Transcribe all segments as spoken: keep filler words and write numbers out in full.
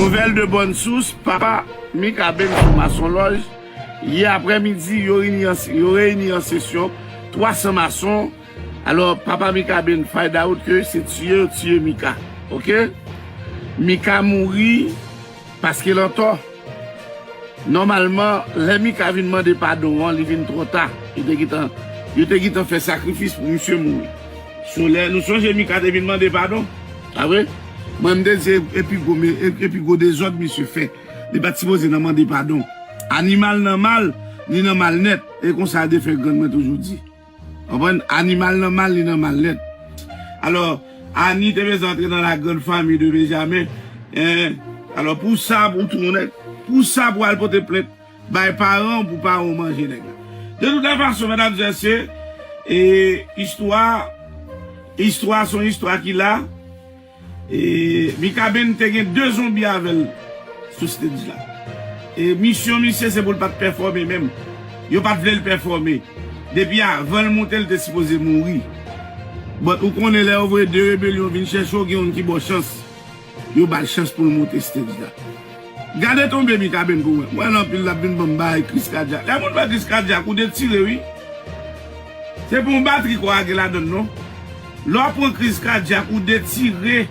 Nouvèl de bòn sous, papa Mikaben sou Masonlòj. Yè aprèmidi, yo reyini an, yo reyini an sesyon twa san mason. Alò, papa Mikaben find out ke se tiye yo tiye Mika. Oke? Mika mouri paske l antò. Nòmalman, lè Mika vin mande padon an, li vin twò ta. Yo te gentan, yo te gentan fè sakrifis pou misye mouri. So, lè nou sonje Mika te vin mande padon, pa vre? Mwen, m te di, epi gwo, me- epi gwo dezòd misye fè. Li pa t sipoze nan mande padon. Animal nan mal, li nan mal nèt. E konsa de fè grann mwen toujou di. Konprann? Animal nan mal, li nan mal nèt. Alò, Ani te bezwen antre nan la grande famille de Benjamin. Hein? Alò, pou sa, pou tounen, pou sa, pou al pote plent bay paran w, pou paran w manje nèg la. De tout fason, medam e mesye, e, istwa, istwa se yon istwa ki la. E, Mikaben te gen de zonbi avè l sou stage la. E misyon misye se pou l pa t pèfòme menm. Yo pa t vle l pèfòme. Depi avan l moute, l te sipoze mouri. But ou konnen lè yo voye de rebelyon vin chèche w, gen youn ki ba w chans. Yo ba l chans pou l moute stage la. Gade tonbe Mikaben pou mwen. Mwen nan anpil l ap vin ban m bagay kriz kadyak. Lè moun fè kriz kadyak, ou detire, wi. Se pou yon batri kò a gen ladann, non. Lè w pran kriz kadyak, ou detire.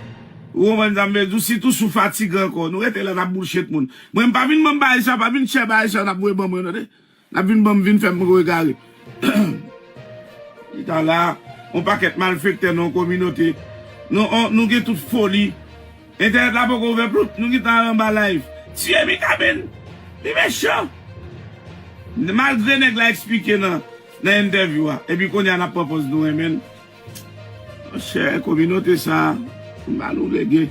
Ou konprann sa m vle di w? Sitou si w fatige ankò. Nou rete la, n ap boulshit moun. Mwen, m pa vin ban m bagay sa, pa vin chè bagay sa, n ap voye ban mwen, tande. N ap vin ban m, vin fè m egare. Li ta la, yon pakèt malfektè nan yon kominote. Nou, on- nou gen tout foli. Entènèt la poko ouvè ploup, nou gentan anba live. Tiye Mikaben. Li mechan. Malgre nèg la eksplike nan, nan entèvyou a. Epi kounye a n ap pran pòz nou renmen l. Monchè, kominote sa, m ba nou lege.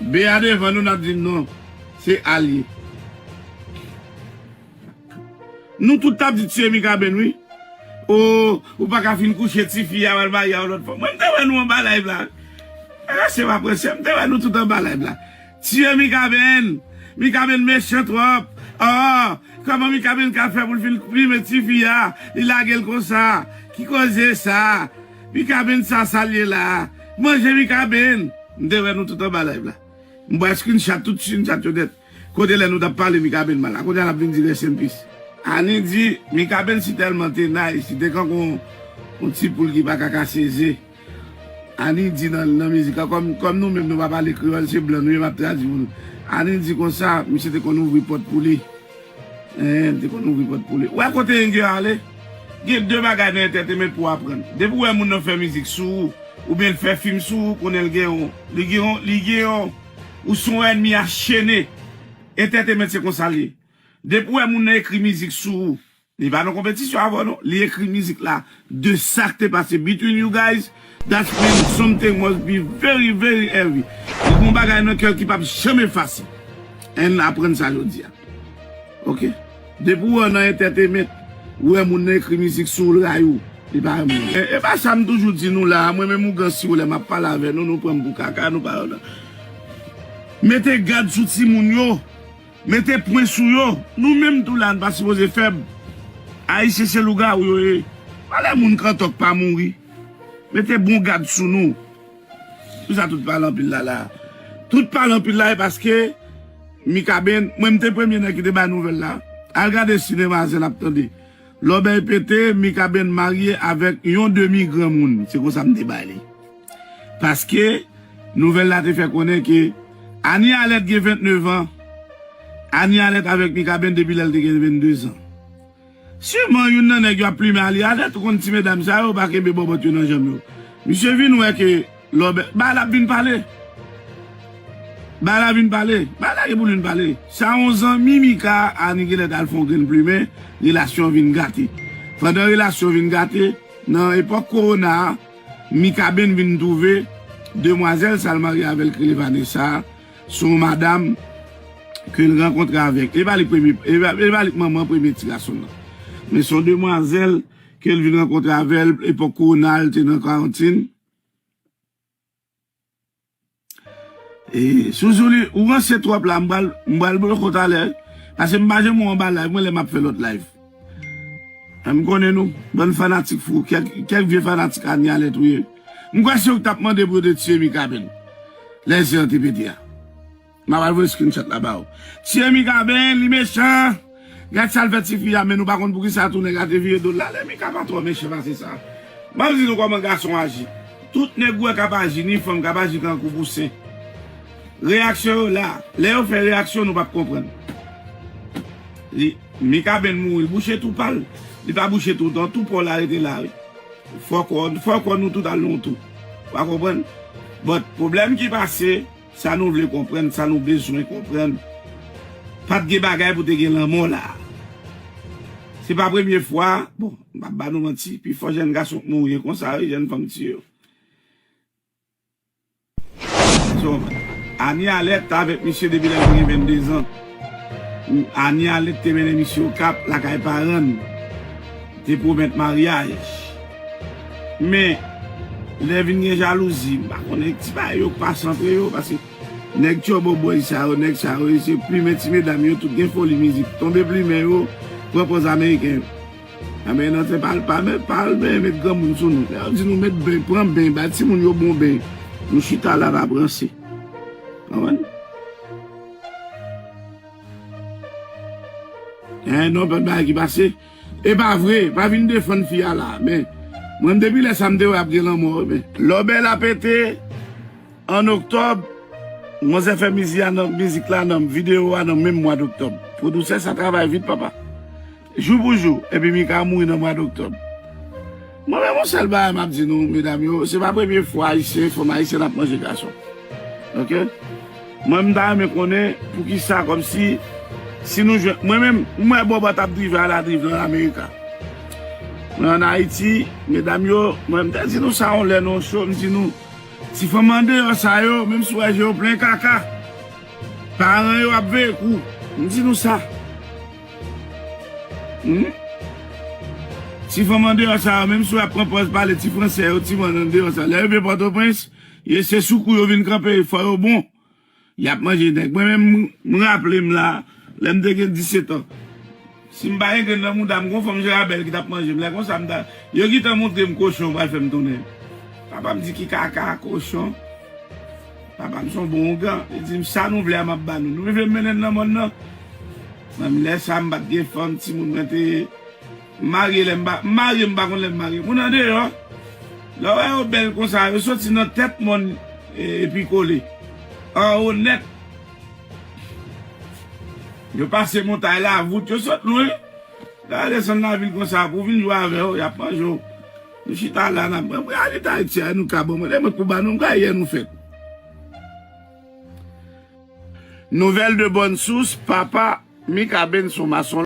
B a devan nou, n ap di non. Se alye. Nou tout t ap di tiye Mikaben, wi. O, ou pa ka fin kouche tifi a, w al marye a yon lòt fanm. Mwen, m te wè nou anba live la. Mesye, pa prese, m te wè nou tout anba live la. Tiye Mikaben. Mikaben mechan twòp. O, kòman Mikaben ka fè pou l fin plimen tifi a? Li lage l konsa. Ki koze sa? Mikaben sa, sa l ye la? Manje Mikaben. M te wè nou tout anba live la. M bay screenshot, tout screenshot yo nèt. Kote lè nou t ap pale Mikaben mal la, kounye a l ap vin di rest in peace. Ani di, Mikaben si tèlman te nice, li te kankou yon, yon ti poul ki pa ka kase ze. Ani di nan, nan mizik la, kòm, kòm nou menm nou pa pale kreyòl, se blan nou ye, m ap tradui pou nou. Ani di konsa, misye te konn ouvri pòt pou li. Hein, te konn ouvri pòt pou li. Wè kote Enge ale? Gen de bagay nan entertainment pou w aprann. Depi w wè moun nan fè mizik sou ou, oubyen l fè fim sou ou, konnen l gen yon, li gen yon, li gen yon, ou se yon ènmi a chene. Entertainment se konsa l ye. Depi w wè moun nan ekri mizik sou ou, li pa nan konpetisyon avè w non. Li ekri mizik la de sa k te pase between you guys. That means something must be very, very heavy. Li gen yon bagay nan kè l ki p ap janm efase. And aprann sa jodi a. Oke? Depi w wè nan entertainment, ou wè moun nan ekri mizik sou ou, l rayi w, li pa renmen w. E, e pa sa m toujou di nou la, mwen menm ougan si w lè m ap pale avè nou, nou pran m pou kaka, nou pa. Mete gad sou timoun yo. Mete pwen sou yo. Nou menm tou la, n pa sipoze fèb. Ayisyen se lougawou yo ye. Pa lè moun kantòk pa mouri. Mete bon gad sou nou. Pou sa tout pale anpil la la. Tout pale anpil la e paske Mikaben, mwen m te premye nèg ki te bay nouvèl la. Al gade si demwazèl ap tande. Lòbèy pete, Mikaben marye avèk yon demi granmoun. Se konsa m te bay li. Paske nouvèl la te fè konnen ke Ani Alèt gen vennnev an. Ani Alèt avèk Mikaben depi lè l te gen venndezan. Siman youn nan nèg yo ap plimen Ani Alèt, ou konn ti medam sa yo pa kenbe bòbòt yo nan janm yo. Misye vin wè ke lòbèy, bagay la ap vin pale. Bagay la vin pale. Bagay la gen pou l vin pale. Sa yon zanmi Mika, Ani genlè t al fè yon grenn plimen, relasyon an vin gate. Pandan relasyon vin gate, nan epòk kowona a, Mikaben vin twouve demwazèl sa l marye avè l ki rele Vanessa a, se yon madanm ke l rankontre avèk. E pa li k premye, e pa, e pa li k manman premye ti gason l lan. Men se yon demwazèl ke l vin rankontre avè l, epòk kowona a, l te nan karantin. E, Souzouli, ou ranse twòp la, m pral, m pral bloke w talè. Paske m pa janm wè w anba live mwen lè m ap fè lòt live. M konnen nou, bann fanatik fou, kèk, kèk vye fanatik Ani Alèt ou ye. M kwè se yo ki t ap mande pou yo te tiye Mikaben. Lè ze an te pete a. M a pral voye screenshot la ba ou. Tye Mikaben, li mechan. Gad sa l fè tifi a, men nou pa konn poukisa tou nèg la te vire do l la. Lè Mika pa twò mechan pase sa. M ap di nou kòman gason aji. Tout nèg ou wè k ap aji, ni fanm k ap aji tankou pouse. Reyaksyon yo la. Lè yo fè reyaksyon, nou p ap konprann. Li, Mikaben mouri, l bouche twou pa l. Li pa bouche twou, dan twou pa w la rete la, wi. Fò kò, fò kò nou tout al nan twou. Ou pa konprann? But, pwoblèm ki pase, sa nou vle konprann, sa nou bezwen konpprann. Pa t gen bagay pou te gen lanmò la. Se pa premye fwa, bon, m p ap ba nou manti, pifò jèn gason k mouri konsa, wi, jèn fanm tiye yo. So, Ani Alèt t avèk misye depi lè l te gen venndezan. Ani Alèt te mennen misye Okap, lakay paran l. Te pwomèt maryaj. Men, lè vin gen jalouzi, m pa konnen ti bagay yo k pase antre yo, paske nèg tchòbòbòy sa yo, nèg sa yo, se plimen ti medam yo, tout gen foli mizik. Tonbe plimen yo, pran pòz ameriken yo. Anben, nan se pa, pa, pa al benyen met granmoun sou nou. Lè yo di nou met ben, pran ben, bay timoun yo bon ben. Nou chita la, n ap ranse. Konprann? Gen yon pèl bagay ki pase. E pa vre, pa vin defann fi a la. Men, mwen, depi lè sa, m te wè ap gen lanmò, men. Lòbèy la pete, an oktòb, manzè fè mizi a nan, mizik la nan, videyo a nan menm mwa doktòb. Pwodiktè sa travay vit, papa. Jou pou jou, epi Mika mouri nan mwa doktòb. Mwen menm, yon sèl bagay m ap di nou, medam yo, se pa premye fwa Ayisyen, fanm ayisyèn ap manje gason. Oke? Mwen, m ta renmen konnen poukisa, kòmsi, si nou jwenn, mwen menm, m wè Bòbòt ap drive a la drive nan Amerika. Mwen ann Ayiti, medam yo, mwen, m te di nou sa yon lè nan yon show, m di nou, ti fanm andeyò sa yo, menm si w wè je yo plen kaka, paran yo ap veye kou. M di nou sa. Hmm? Ti fanm andeyò sa yo, menm si w ap pran pòz pale ti fransè yo, ti mòn andeyò sa. Lè yo vin Pòtoprens, ye se sou kou yo vin kanpe, fò yo bon. Y ap manje nèg. Mwen menm, m, m raple m la, lè m te gen disèt an. Si m pa gen grenn nan mouda m, gon fanm Jan Rabèl ki t ap manje m. Lè konsa, m ta, yo gentan montre m kochon yo pral fè m tounen. Papa m di ki kaka, kochon. Papa m se yon bon ougan. Li di m sa nou vle a m ap ba nou. Nou vle m mennen n nan mòn nan. Menm lè sa m pa t gen fanm, timoun mwen te marye lè m pa, m marye m pa konn lè m marye. Moun andeyò, lè w wè yo bèl konsa, yo soti nan tèt mòn, e, epi kole. Anwo nèt. Yo pase montay la, vout, yo sot lwen. Lè yo desann lavil konsa, pou vin jwe avè w, y ap manje w. Nou chita la, n ap, mwen, mwen, alit Ayiti a, nou ka ban mwen, lè mwen pou ba nou, m ka yè nou fèt. Nouvelle de bonne source, papa Mikaben se yon mason.